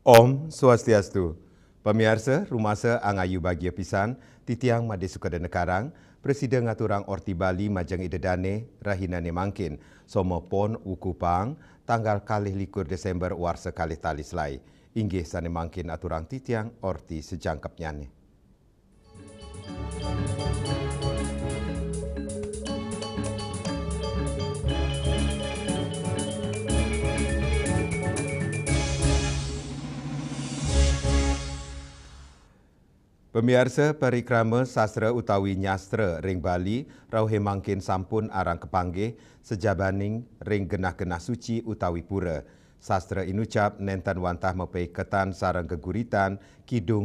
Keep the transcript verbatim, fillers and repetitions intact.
Om Swastiastu. Pamiarsa, rumasa angayu bagia pisan, titiang Made Sukadana Karang, prasida ngaturang Orti Bali majeng Ida Dane, rahinane mangkin, Soma Pon Wuku Pang, tanggal kalih likur Desember warsa kalih tali selai. Inggih sane mangkin aturang titiang Orti sajangkepnyane. Pamiarsa, parikrama sastra utawi nyastra ring Bali rauhe mangkin sampun arang kapanggih sajabaning ring genah-genah suci utawi pura. Sastra inucap nenten wantah mapaiketan sareng geguritan, kidung,